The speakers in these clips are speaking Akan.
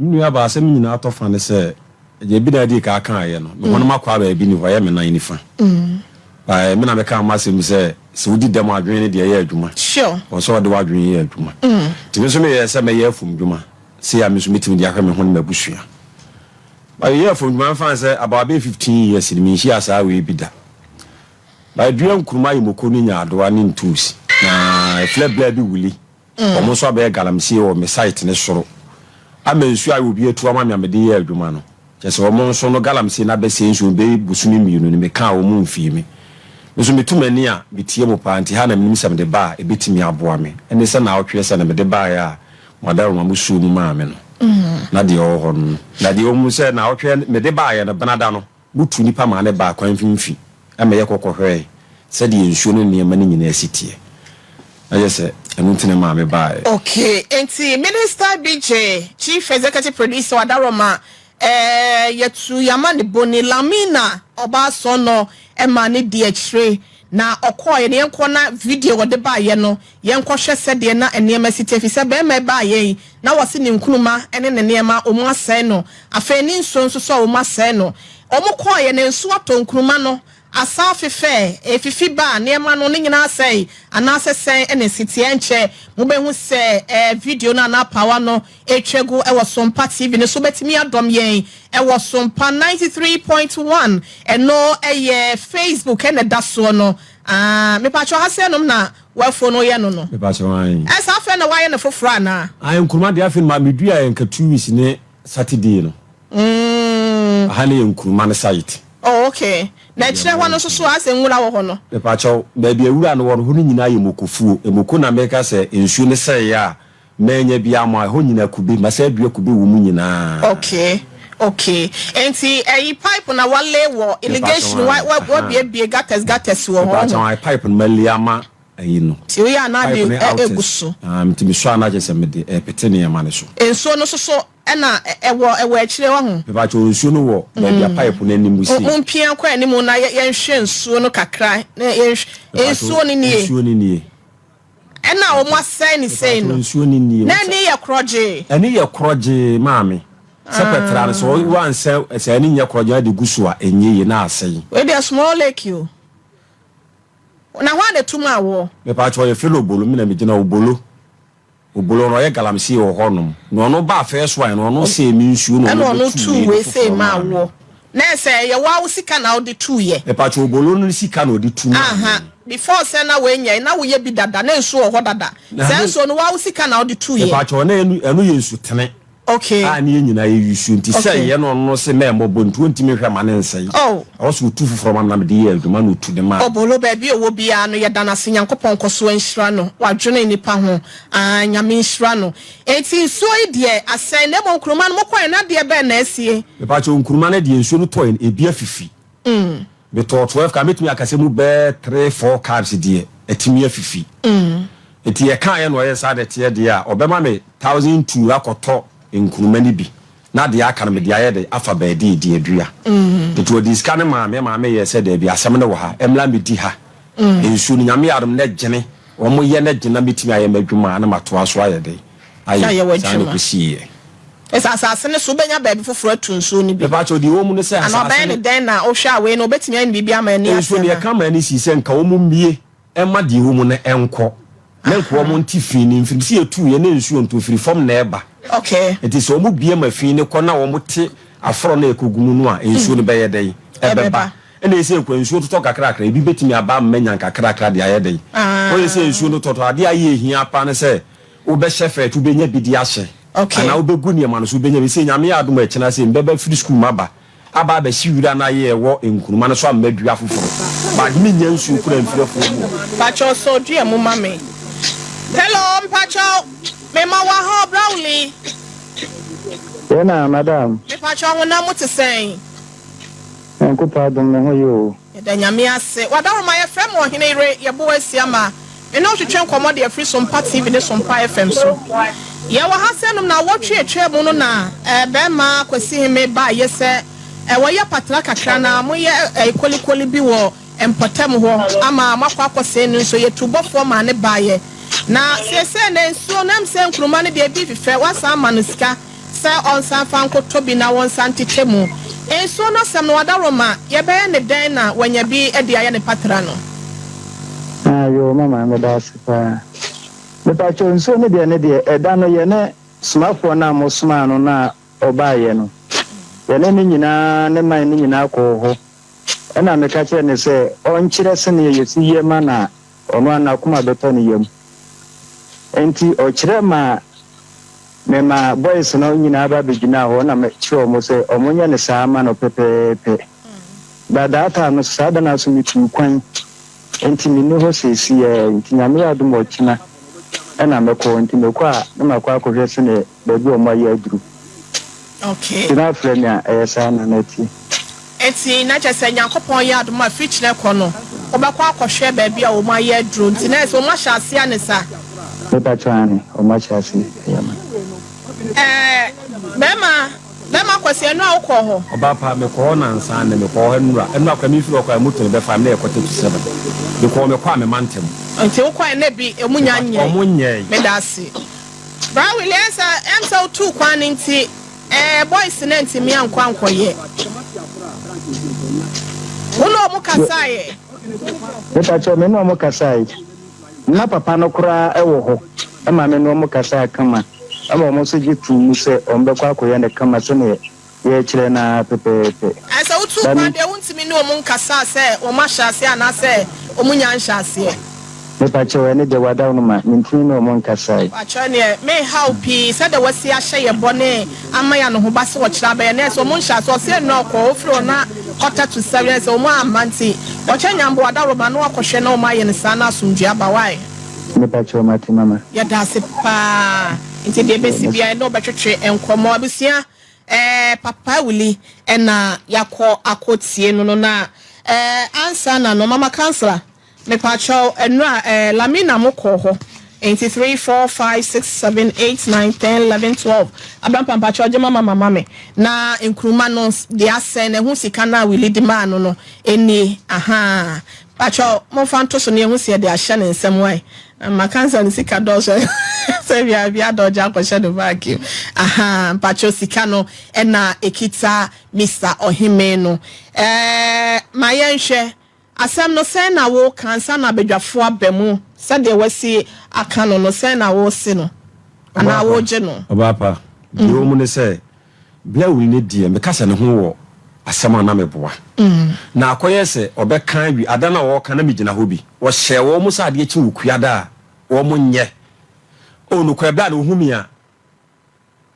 Me nua baa, asɛm nyinaa tɔ fa ne sɛ, deɛ bi na adi ka kaeɛ no, me hɔnom akɔ baabi ni hɔ, ɛyɛ me nan nifa. Bae, me na meka mo asɛm sɛ wodi dɛm adwene ne deɛ ɛyɛ adwuma. Wɔ sɛ ɔde w'adwene yɛ adwuma. Nti me nso meyɛ sɛ mɛyɛ afum dwuma. Sɛ a me nso mɛtumi de ahwɛ me ho ne m'abusua. Bayɛ afum dwuma mfa sɛ about bɛyɛ 15 years ni menhyia saa wei bi da. Bayɛdua nkuruma ayɛ moko ne nyaadoa ne ntoos. Na ɛflɛ blɛ bi wuli. Ɔmo nso abɛyɛ galamsey wɔ me site ne soro. Ama nsuo a obi atu ama me a mede yɛ adwuma no. Kyɛ sɛ ɔmo nso no galamsey na abɛsɛ nsuo bɛyɛ bosome 2 no meka a ɔmo mfii me. Me nso metu m'ani a metie mo paa, nti ha na menim sɛ mede ba a ɛbɛtumi aboa me. Ɛne sɛ naawɔtwe sɛ na mede baeɛ a mo adaroma mo suo mu maa me no. Na deɛ ɔwɔ hɔ no. Na deɛ ɔmu sɛ naawɔtwe mede baeɛ no benada no mutu nipa maa ne baa kwan mfimfi ɛma yɛ kɔkɔhwɛɛ sɛdeɛ nsuo no nneɛma no nyinaa si teɛ. Na yɛ sɛ ɛno nti na maa me baeɛ. Okay, nti Minister BJ, Chief Executive Producer Wadaroma, yɛtu yama ne boni Lamina ɔbaa sɔnɔ ɛma ne di akyire na ɔkɔɔ yɛ ne yɛnkɔ na video wɔde baayɛ no, yɛnkɔhwɛ sɛdeɛ na nneɛma si te fi sɛ bɛrima baayɛ yi na wɔsi ne nkuruma ne ne nneɛma ɔmo asɛe no. Afei ne nsuo nso so a ɔmo asɛe no, ɔmo kɔɔ yɛ ne nsuo atɔ nkuruma no asa afefɛ efifi ba nneɛma no ne nyinaa sɛe anaasɛ sɛn ɛna esi teɛ. Nkyɛ mobɛhu sɛ video no anaa power no etwa gu ɛwɔ Sompa TV ne so. Bɛtumi adɔm yɛn ɛwɔ Sompa 93.1, ɛno ɛyɛ Facebook ɛna ɛda soɔ no. Aa, mipatwɛ ha sɛ nom na wafo no yɛ no. Mepakyɛ wan. Ɛsɛ afɛ na wayɛ no foforɔ anaa? Ayɛ nkuruma deɛ, afei no ma medua yɛ nka 2 weeks ne Saturday no. Aha ne yɛ nkuruma no site. Oh, okay, na akyerɛ hɔ no nso so asɛ nwura wɔ hɔ no? Mepakyɛw, baabi awura no wɔ no hɔ no nyinaa yɛ mokofuo. Emoko na meka sɛ nsuo no sɛeɛ a mɛnya bi ama ɛhɔ nyinaa kube masa adua kube wɔ mu nyinaa. Okay, nti ɛyi pipe na wale wɔ irrigation wa wa wabiebie gutters wɔ hɔ. Mepakyɛw, ayɛ pipe no mali ama ayi no. Nti woyɛ anaa de Pipe ne outers. Egu so. Ah, nti mesɔ ana kyerɛ sɛ mede ɛpete nneɛma no so. Nsuo no soso ɛna ɛwɔ akyire hɔ ho? Mepakyɛw, nsuo no wɔ baabi a pipe no anim si. Mompia kɔ anim na yɛnhwɛ nsuo no kakra na yɛnhwɛ nsuo no nie. Nsuo no nie. Ɛna wɔn asɛe ne sei no. Mepakyɛw, nsuo no nie. Na ɛne yɛ korɔgyee. Ɛne yɛ korɔgyee, maame, sɛ pɛtra no sɛ wansɛ sɛ ɛne nyɛ korɔgyee de gu so a ɛnyɛ yie na asɛe. Wei deɛ small lake o, na hɔ a na etum awɔ. Mepakyɛw, yɛfrɛ no Obolo. Mi na megyina Obolo. Obolo no ɔyɛ galamsey wɔ hɔnom na ɔno ba afɛ so a na ɔno sɛ mi nsuo na ɛna ɔno bɛtu tu wei wei no sei foforɔ maa maa me. Wɔ na ɛsɛ yɛ wa wo sika na wode tu yɛ? Mepakyɛw, Obolo no sika na ɔde tu maa me. Before sɛ na woanya na woyɛ bi dada na nsuo wɔ hɔ dada. Sɛ nsuo no wa wo sika na wode tu yɛ? Mepakyɛw, na ɛno yɛ nsu tene a ne yɛ nyinaa yɛ yusu, nti sɛ yɛ no ɔno sɛ mɛmmɔbɔ nti wɔntumi hwɛ ma ne nsɛe. Ɛwɔ sɛ ɔtu foforɔ ma me na mede yɛ adwuma na ɔtu de maa me. Ɔbolo, baabi a ɔwɔ biara no, yɛda no ase. Nyankopɔn nkɔ so nhyira no, wadwene nipa ho. Ah, Nyame nhyira no. Enti nsuo yi deɛ asɛe, na mmom nkuruma no mokɔɛ na deɛ bɛn na asie? Mepakyɛw, nkuruma no deɛ, nsuo no tɔe no ebi afifi. Metɔɔ 12 car, mɛtumi akasɛ mu bɛɛ 3 4 cars deɛ atumi afifi. Nti yɛkaeɛ na ɔyɛ saa de teɛ deɛ a ɔbɛma me 1,200 akɔtɔ nkuruma no bi na deɛ aka no mede ayɛ de afa baabi di adua. Nti ɔde sika no maa me, maame yɛ sɛ daabi, asɛm no wɔ ha, ɛmmla medi ha nsuo no, Nyame adom na gyene wɔn yɛ na gyina, mɛtumi ayɛ m'adwuma na matoa so ayɛ de Ayɛ ayɛ saa ne w'adwuma. kɔsiiɛ. Ɛsɛ asase no so wobɛnya baabi foforɔ atu nsuo no bi? Mepakyɛw, deɛ ɛwɔ mu no sɛ ana asase ɔbɛyɛ ne no dɛn na wohwɛ a wei no wobɛtumi ayɛ no biribi ama ani nsuo no asɛm a? yɛka ma ani sii sɛ nka wɔn mmie ɛma deɛ ɛwɔ mu no ɛnkɔ na nka wɔn nte fi ne mfiri sɛ yɛtu yɛ ne nsuo nto firi fam na ɛba. Nti sɛ wɔn bie ma fi ne kɔ na wɔn te aforɔ na ɛkɔgu mu no a, nsuo no bɛyɛ dɛn? Ɛbɛba. Ɛna ɛsɛ nkwa nsuo totɔ kakrakra, ebi bɛtumi aba ama nya nkakrakra de ayɛ dɛn. Wɔyɛ sɛ nsuo no tɔtɔ adeɛ ayɛ ehia pa ne sɛ wobɛhyɛ fɛt, wobɛnya bi de ahyɛ anaa wobɛgu nneɛma no so, wobɛnya bi sɛ Nyame yɛ adom a ɛkyena sɛ mbɛba firi sukuu mu aba abɛhye wira no ayɛ ɛwɔ nkuruma no so amma dua foforɔ baade menya nsuo kura mfiri afuo mu. Mpakyɛw, sɛ ɔdua mu ma me. Hello, mpakyɛw, mema wɔ ha, Brawley. Yɛna, madam. Mepakyɛw, honam mo te sɛn? Nyankopɔn adom, me ho yɛ o. Yɛda Nyame ase. Wadaroma, yɛfrɛ mo Ɔhene Yere Yɛbo asi ama me ne wotwetwe nkɔmmɔ de afiri Sompa TV ne Sompa FM so. Yɛwɔ ha sɛ nom na wɔtwe atwa mu no na bɛrima Kwasi Heme baayɛ sɛ wɔyɛ patra kakra na moyɛ kolikoli bi wɔ mpɔtam hɔ ama moakɔ akɔsɛe no nso. Yɛtu bɔfoɔ maa ne baayɛ na seesei na nsuo nam sɛ nkuruma no deɛ bi fifɛ, woasan ama no sika. sɛ ɔnsan fa nkɔtɔ bi na wɔnsan nkyekyɛ mu. Nsuo no asɛm no wadaroma, yɛbɛyɛ ne dɛn na wanya bi de ayɛ ne patra no? Ah yoo mama meda ase paa. Mepakyɛw nsuo no deɛ ne deɛ ɛda no yɛne somafoɔ no a mosomaa no no a ɔbaeɛ no yɛne no nyinaa ne man no nyinaa kɔɔ hɔ ɛna meka kyerɛɛ no sɛ ɔnkyerɛ seneɛ yɛsi yɛ ma no a ɔno ara n'akoma bɛtɔ ne yam. Enti ɔkyerɛ maa memaa boys no nyinaa ba bɛgyinaa hɔ na mekyerɛɛ wɔn sɛ wɔnyɛ no saa ma no pɛpɛɛpɛ. But that time no saa da no ara nso metuu kwan enti menni hɔ seesei nti Nyame yɛ adom a ɔkyena na mɛkɔ nti mekɔ a na makɔ akɔhwɛ sɛdeɛ baabi a wɔayɛ aduru. Okay. Nti na afrɛ me a ɛyɛ saa na na ɛteɛ. Enti na kyerɛ sɛ Nyankopɔn yɛ adom a firi kyerɛ kɔ no wobɛkɔ akɔhwɛ baabi a wɔn ayɛ aduro nti na ɛsɛ wɔn ahyɛ aseɛ ane sa. Mepa kyɛw aane wɔn ahyɛ aseɛ ɛyɛ ama. Ɛɛ bɛɛma bɛɛma Kwasi ɛno a wokɔɔ hɔ. Ɔbaa pa mekɔɔ hɔ nansa ane mekɔɔ hɔ nnura nnura koraa mefiri hɔ koraa moto no bɛfaa me na ɛyɛ quarter to seven mekɔɔ mekɔ a mema ntɛm. Nti wokɔɛ na bi ɔmo nya nyɛɛ. Ɔmo nyɛɛ. Meda ase. Bra Willie ɛnsɛ ɛm sɛ wotuu kwan no nti ɛɛ boys no antumi ankɔ ankɔyɛ. Wo ne ɔmo kasaeɛ? Mepakyɛw me ne ɔmo kasae. Na papa no koraa wɔ hɔ ma me ne ɔmo kasaa kama ma ɔmo nso gye too mu sɛ ɔmo bɛkɔ akɔyɛ no kama sɛdeɛ yɛrekyerɛ no ara pɛpɛɛpɛ. Ɛɛ sɛ wotuu Ba kwan me. deɛ wontumi ne wɔn nkasaa sɛ wɔn ahyɛ aseɛ anaasɛ wɔn nnya nhyɛ aseɛ. Mepakyɛw, ɛno deɛ wadaw no ma mentumi ne wɔn nkasae. Pakyɛw neɛ menha wo pii sɛdeɛ wasi ahyɛ yɛ bɔ ne ama yɛ anohoba sɛ ɔkyerɛ abɛyɛ nɛ sɛ wɔn nhyɛ aseɛ ɔsɛ nnura ɔkɔ ɔfiri hɔ na quarter to seven sɛ wɔn amma nti ɔkyɛ nyambo adaworoma na wakɔhwɛ na wɔn ayɛ no saa na asomdwie aba why. Mepakyɛw mate mama. Yɛda ase paa nti deɛ ɛbɛsi biara yɛne wo bɛtwetwe nkɔmmɔ abusua. Eh papa Willie ɛna yakɔ akɔ tie no no na eh ansa na no mama councilor mepakyɛw ɛnora eh Lamina mo kɔɔ hɔ nti 3 4 5 6 7 8 9 10 11 12 Abrampa mpakyɛw gye mama mama me na nkruma no deɛ asɛn na ɛho sika no a Willie de maa no no ɛnie ahaa Pakyɛw momfa nto so na yɛhu sɛ yɛde ahyɛ ne nsam wai. Na maka sɛ ne sika dɔɔso sɛ bia bia dɔgye akɔhyɛ ne bag mu. Ahaa mpakyɛw sika no ɛna ekita Mister Ɔheme no. Ɛɛ ma yɛnhwɛ asɛm no sɛn na woka ansa na abadwafoɔ aba mu sɛdeɛ wasi aka no no sɛn na wose no anaa wogye no. Ɔbaa pa, deɛ ɛwɔ mu ne sɛ Blawuri no deɛ meka sɛ ne ho wɔ asɛm a na meboa. Na akɔyɛ sɛ ɔbɛka awie, ada no a ɔreka na megyina hɔ bi. Ɔhyɛɛ wɔn sɛ adeɛ kye Wukuada a, wɔnyɛ. Oh, nokorɛ berɛ a na ɔhu me a,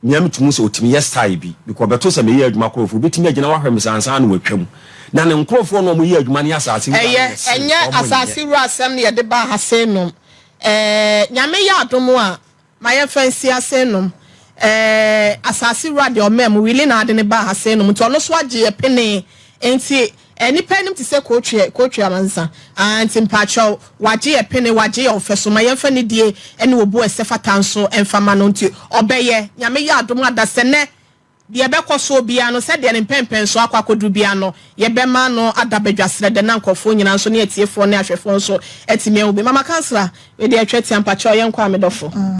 me ara metumi hu sɛ ɔtumi yɛ style bi. Because ɔbɛto sɛ meyɛ adwuma korɔfoɔ, ɔbɛtumi agyina hɔ ahwɛ me saa ansa na watwam. Na ne nkorɔfoɔ no a wɔyɛ adwuma ne asase wura no Ɛyɛ, yɛ se ɛnyɛ wɔnyɛ. asase wura asɛm na yɛde baa ha sei nom. Ɛɛ, Nyame yɛ adom a, Ma yɛmfa nsi ase nnom. Ɛɛ, asase wura deɛ ɔmaa mu, Willie na ade no baa ha sei nom, nti ɔno nso agye yɛ penee. Nti, eh, nnipa anim te sɛ kootwe, kootwe amansa. Ah, nti mpaakyɛw, wagye yɛ pene, wagye yɛ ɔfɛ so, ma yɛmfa nidie ne obu a ɛsɛ fata nso mfa ma no. Nti, ɔbɛyɛ. Nyame yɛ adom a, dasɛnɛ, Deɛ ɛbɛkɔ soɔ biara no, sɛdeɛ ne mpɛnpɛnsoɔ akɔ akɔduru biara no, yɛbɛma no ada badwa srɛdɛ na nkurɔfoɔ nyinaa nso ne atiefoɔ ne ahwɛfoɔ nso atumi ahu bi. Mama Kansla, wei deɛ ɛtwa tia, mpakyɛw yɛnkɔ a me dɔfo.